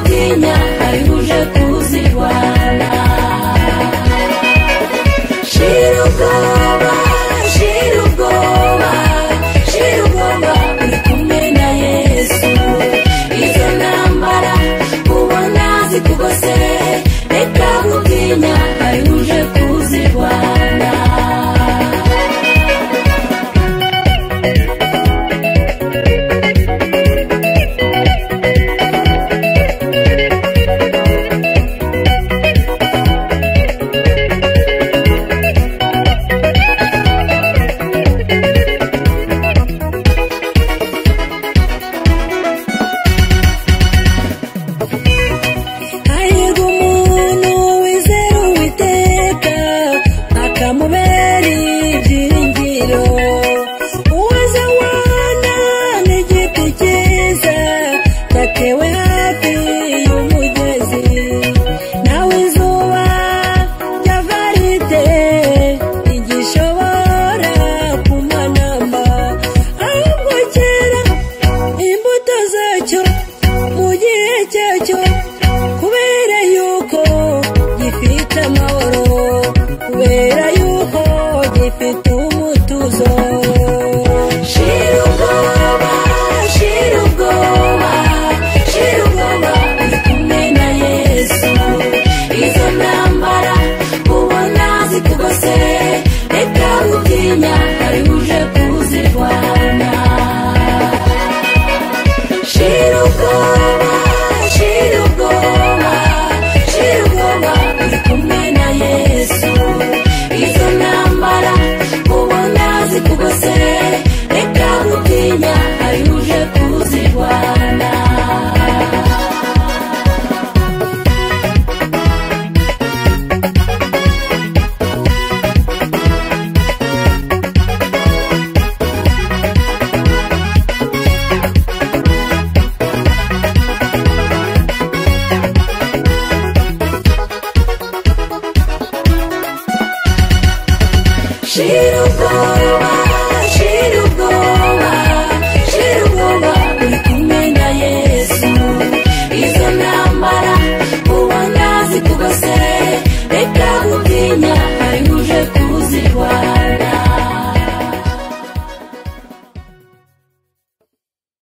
gutinya, ari uje kuzirwana. Shira ubwoba, shira ubwoba, shira ubwoba, uri kumwe na Yesu. Izo ntambara ubona zikugose, reka gutinya, ari uje kuzirwana. Hahirwa umuntu wizera Uwiteka, akamubera ibyiringiro. Uwazabana n'igiti cyiza cyatewe hafi y'umugezi, nawe izuba ryava rite ntigishobora kumanamba, ahubwo cyera imbuto zacyo mu gihe cyacyo, kubera yuko gifite amahoro, kubera yuko gifite umutuzo. Shira ubwoba, shira ubwoba, shira ubwoba, uri kumwe na Yesu. Izo ntambara ubona zikugose, reka gutinya, ari uje kuzirwana. Shira ubwoba, shira ubwoba, shira ubwoba, uri kumwe na Yesu. Izo ntambara ubona zikugose, reka gutinya, ari uje kuzirwana. Shira ubwoba.